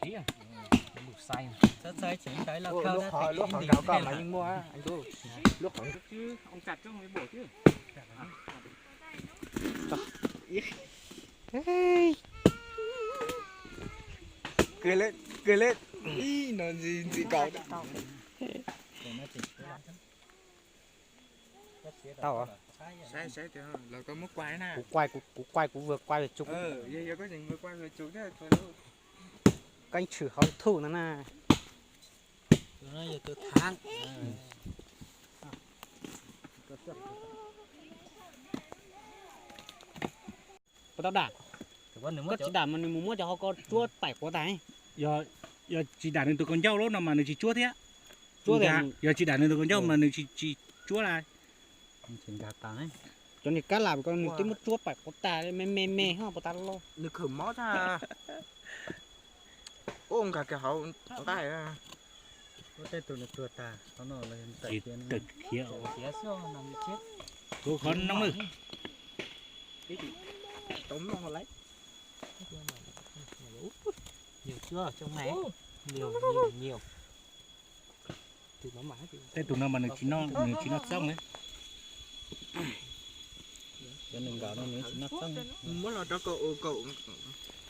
Lub qhov nraud koj mas yeej muaj, lub qhov kws le, kws le, ib no ntxi ntxi kaus. Tau, kuv kuaij, kuv kuaij kuv vwg kuaij vwg tsum. Koj yeej tshwm hauv YouTube no na. Puas tau dam? Koj tsis dam mas nws mus muab cov hauv ko tsuab paim quav tas. Yog tsis dam nws tus kaus ncauj lub no mas nws tsis tsuab thiab. Tsuab, yog tsis dam nws tus kaus ncauj mas nws tsis tsuab lawm. Cov niag kab lam ko nws twb muab tsuab paim quav tas me me me ho puas tas los. Nws khwm mob tag. Ub, nkag kiag hauv nqaij. Ub, tej tus nws tuag tag hauv no lawm. Tawm khiav, khiav xwb no nws thiab. Kuv qhov noob lwj. Tau noj lawm. Nhiều chưa trong này? Nhiều, nhiều, nhiều. Tej tus no mas nws tsis noj, nws tsis noj txooj li. Cov nws nkaum no nws tsis noj txooj. Muab los rau kaum, kaum.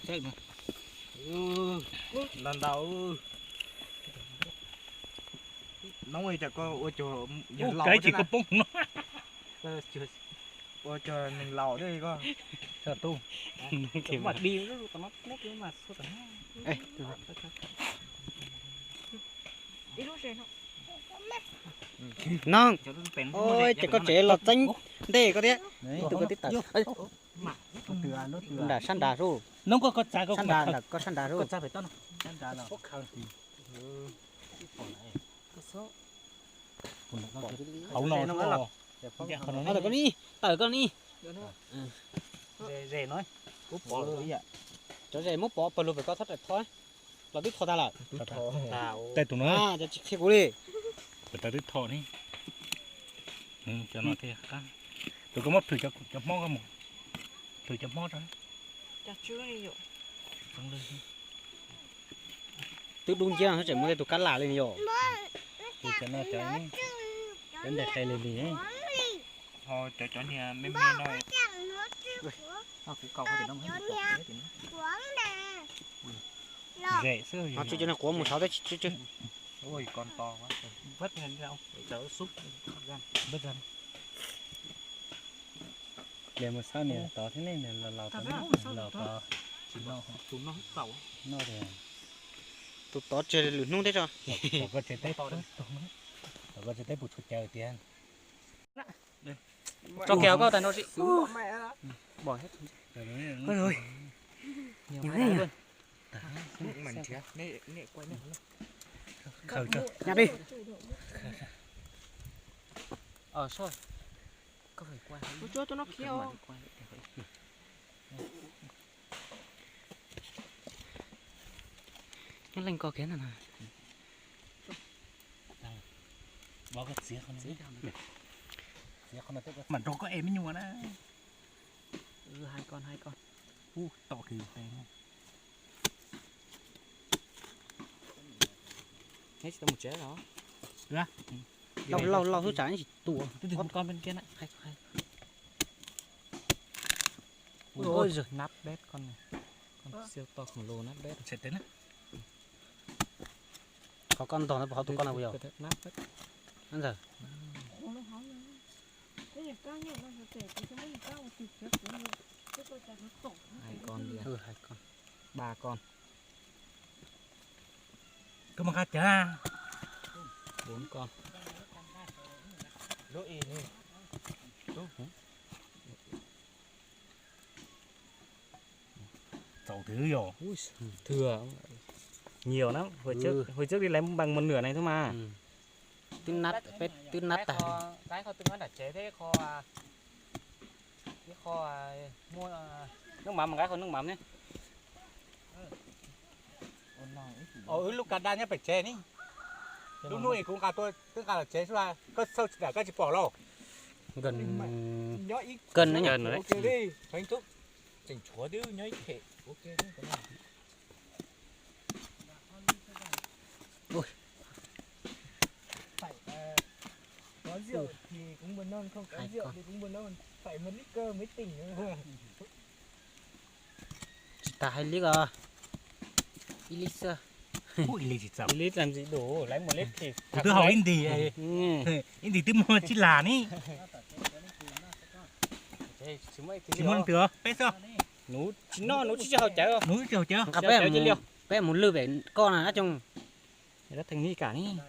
Txawj no. Ntau ntau. Noob ua cas koj ua cuag yawg laus xwb na. Ua cuag neeg laus thiab koj. Noog, ua cas koj tsev los txeeb ntej koj thiab. Tus koj tib tawm nram sab nrad sub. Sab nrad, nram koj sab nrad sub. Hauv no, tawm koj ni, tawm koj ni. Cov zes muab pov pawg lug pem koj txhob rawm tho. Los twb tho tag lawm. Tej tus no, cov tsis qhia kuv li. Pem tawm twb tho ni. Cov no thiaj qab. Tus koj muab plhws cov hmob koj mus. Plhws cov hmob rau. Twb dub nciab no tseem muaj tej tus kab lam li yom. Cov no cov, cov ntais qe lig lig. Ho cov, cov niag me me no. Kuv kaus. Zem xwb. Ho tsw cov niag quav mus saud teb tsis tsw tsw. Npaj mus xab niag tod thiab ne, niag laus tod, laus tod. Tus no, tus tod tseg lwm hnub thiab tso. Tom koj tsev teb, tom koj tsev teb puas tshuav cawv tiag. Tso kiag koj tag nrho tsis. Nyab li. Kuv tsuab tus no khiav os. Nyob leej ko kiag na. Mam nrog koj es me nyuam na. Hais koj, hais koj. Ub, tom kiag tes. Neb tsis tau mus tsev los? Lauj, lauj, lauj, hwj tsam neb tsis tua. Ui, nab peb con này. Con siêu to khổng lồ nab peb. Qhov koj ntog no puas hauv tus koj no puas yog? Nab peb. Nab ntawd. Hai con kìa. Ừ, hai con. Ba con. Koj mus nqa cov. Bốn con. Lub i ni. Txaus twb yog. Ui, thừa. Nhiều lắm. Hồi trước, ừ, hồi trước đi lấy bằng một nửa này thôi mà. Ừ. Twb nab, peb twb nab tag. Kho, kho twb nab nram tsev thiab kho, ib kho, muaj, nước mắm, nqa kho nước mắm nhé. Ua, wb lub ka daj nyob pem tsev ni. Lub hnub es kuv nqa tuaj, twb nqa los tsev xwb, koj xauj tsis dam koj tsis pom lauj. Nyob ib, koj nyob, ok li, tseem tshuav twb nyob ib phem, ok li. Tsis tas hai lib os, ib lib xwb. Ib lib lam ntsis dum, lawv muaj lib phim. Kuv twb haus ib ntim, ib ntim twb muag tsib las ni. Tsis muaj leej twg, peb xwb. Nuv tsis noj, nuv tsis tsis haus cawv. Nuv tsis haus cawv. Peb mus lwj pem koj na dab tsi. Dab theej ni kam ni. Mam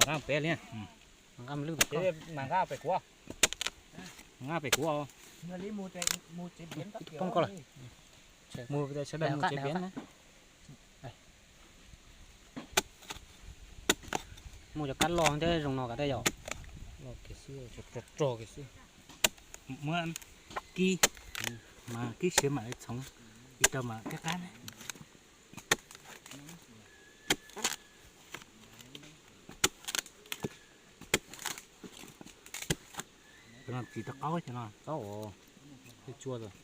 nqa pem li. Mam nqa pem kuv. Nqa pem kuv. Poob koj lawm. Mus sawv daws mus tsev piav na. Muaj cov kab loj thiab zoo no kav tej yom. Loj kiag xwb, rog rog kiag xwb. Muab kib, mas kib siav mam li txhoov, ib tau mas kab qab ne. Cov no txiv tau qaub cov no. Qaub os, tej tsua os.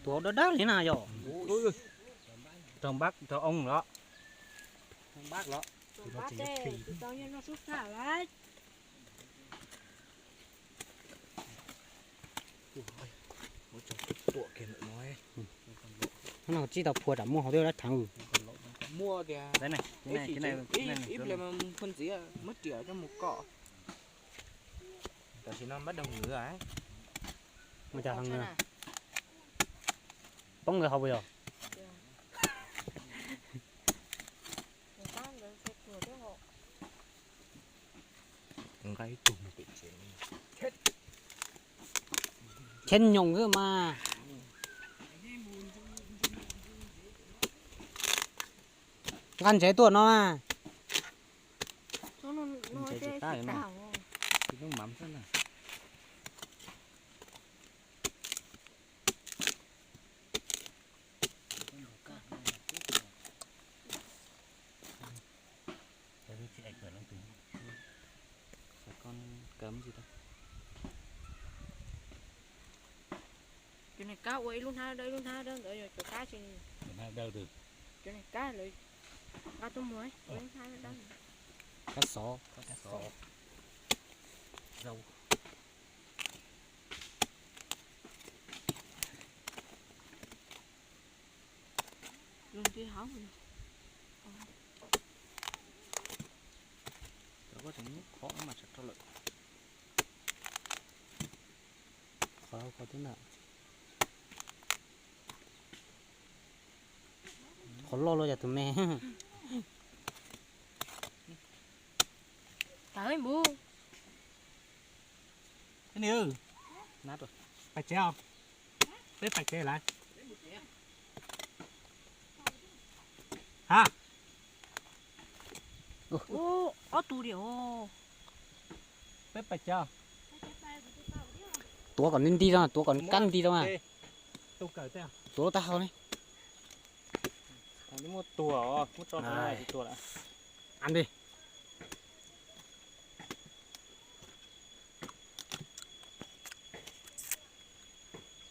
Tus hauv dawb dawb li na yom. Raug npab raug oo los. Npab los. Hnub no tsis tau phua tsam muaj hauv twb dab rheev. Ib pliag phua ntxiv muab riam coj mus kom. Tam sim no npab doog nws. Ua cas heev na? Poob nkawd hauv puas yog? Cheb nyoos xwb mas. Nqa ntsev tuaj no mas. Cov niag kab ua ib lub hnab dawb ib lub hnab dawb ntawd yog cov kab tsis, cov niag kab lawv nqa tuaj muag ua ib lub hnab dawb. Kab xov, kab xov. Los nti hauv. Cov koj tseem muab khov mas tsam rau lawm. Qhov, qhov twb ntawm. Qhov loj luaj yog tus me. Pais tsev os. Peb pais tsev lawm. Ha. Ob tug li os. Peb pais tsev. Tuav kom nti nti rau, tuav kom kab nti rau na. Tuav lub taub hau ne. Muab tuag, muab tso tuag lawm. Ăn đi.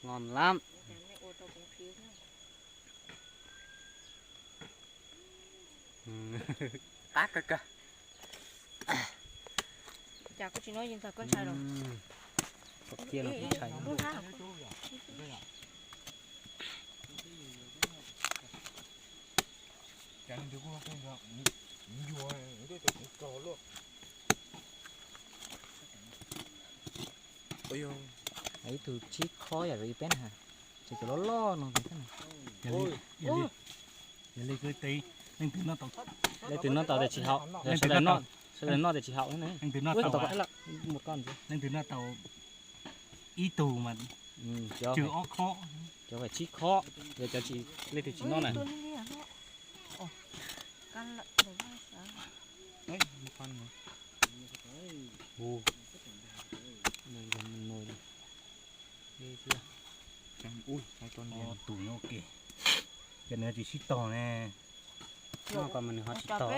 Ngon lắm. Qab kawg kawg. Cas koj tsis noj yeej tag koj ntshai los? Kom kiag los kuv ntshai. Ib tug tsib khob yam li peb na, ces cov loj loj no thiab na. Yog li, leej twg noj tau, leej twg noj tau tias tsis haum, sawv daws noj tias tsis haum thiab na. Leej twg noj tau, leej twg noj tau ib tug mas tsw ob khob, cov tsib khob, yog cov leej twg tsis noj na. Tus nyob ua ke. Ces nws tsis sib tog ne. Noj ko mas nws ho tsis tog.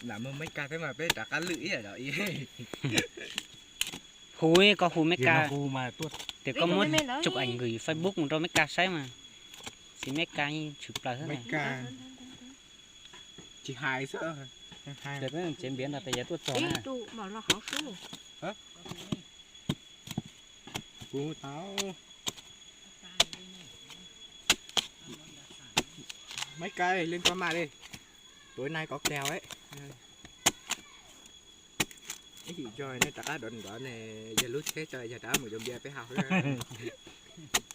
Lam mus Meb Kas thiab mas peb rov qab lwm ib yam. Hu, koj hu Meb Kas, tias koj muab chụp ảnh gửi Facebook mus rau Meb Kas saib mas. Txiv Meb Kas yeej tshwm plaws xwb. Tsis hais xwb. Ces peb tsev npiav ntawd tias yog tuaj txog na. Kuv tau. Meb Kas, lên qua mạng đi. Tối nay có kèo ấy. Ib chim zog nej rov qab dov nrov ne, yog lub tsheb tso yog rov qab mus dov npias peb haus.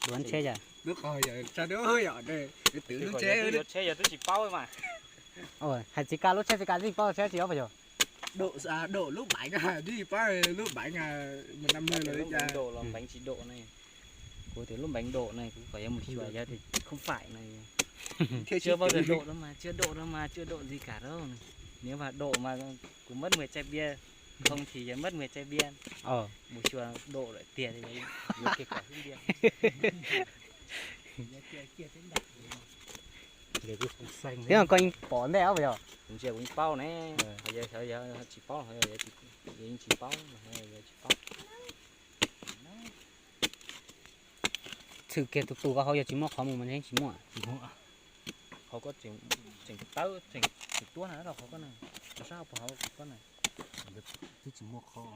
Dov tsheb yog, lub qhov yog tso dub yom, twb lub tsheb, lub tsheb yog twb tsis paub mas. Hais txiv Kas lub tsheb, txiv Kas tsis paub tsheb tsis paub yog. Độ, à, độ lốp bánh à, chứ gì bác lốp bánh à, một năm mươi rồi đấy. Lốp bánh độ, lốp bánh chỉ độ này. Kuv tias lub npeev dom ne, kuv kom yuav mus xyuas yog tias không phải ne. Chưa bao giờ dom đâu mà, chưa dom đâu mà, chưa dom gì cả đâu. Nếu mà dom mà kuv mất mười chai bia, không thì giờ mất mười chai bia. Mus xyuas dom lawm tiag li, yuav kiag kom xub ntiag. Thiab koj yeej pom ntej os puas yog? Kuv ntsia kuv yeej paub ne, yog tsis paub, yeej tsis paub, tsis paub. Txhwm kiag tus tus koj hauv yog tsis muaj qhov mus mas yeej tsis muaj. Qhov koj tseem tawb tseem tuab na, qhov koj na, sab puag hauv koj na. Twb tsis muaj qhov.